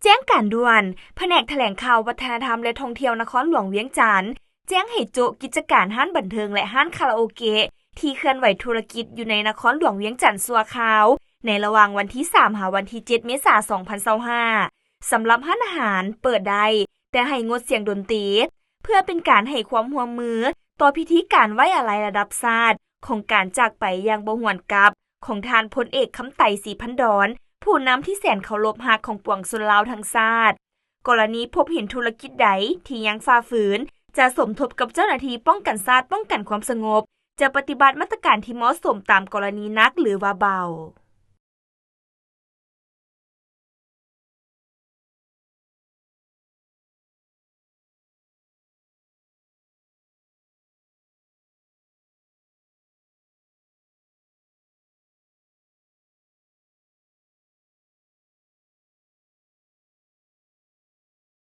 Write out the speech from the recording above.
ແຈ້ງການດ່ວນ, ພະແນກຖະແຫຼງຂ່າວ ວັດທະນະທຳ ແລະ ທ່ອງທ່ຽວນະຄອນຫຼວງວຽງຈັນ ແຈ້ງໃຫ້ໂຈະກິດຈະການຮ້ານບັນເທີງ ແລະ ຮ້ານຄາຣາໂອເກະ ທີ່ເຄື່ອນໄຫວທຸລະກິດຢູ່ໃນນະຄອນຫຼວງວຽງຈັນຊົ່ວຄາວ ໃນລະຫວ່າງວັນທີສາມ ຫາວັນທີເຈັດ ເມສາ ສອງພັນຊາວຫ້າ ສຳລັບຮ້ານອາຫານເປີດໄດ້, ແຕ່ໃຫ້ງົດສຽງດົນຕີ ເພື່ອເປັນການໃຫ້ຄວາມຮ່ວມມືຕໍ່ພິທີການໄວ້ອາໄລລະດັບຊາດ ຂອງການຈາກໄປຢ່າງບໍ່ຫວນກັບ ຂອງທ່ານພົນເອກ ຄຳໄຕ ສີພັນດອນ ຜູ້ນຳທີ່ແສນເຄົາລົບຮັກຂອງປວງຊົນລາວທັງຊາດ. ກໍລະນີພົບເຫັນທຸລະກິດໃດທີ່ຍັງຝ່າຝືນ ຈະສົມທົບກັບເຈົ້າໜ້າທີ່ປ້ອງກັນຊາດ, ປ້ອງກັນຄວາມສະຫງົບ, ຈະປະຕິບັດມາດຕະການທີ່ເໝາະສົມຕາມກໍລະນີໜັກ ຫຼືວ່າເບົາ.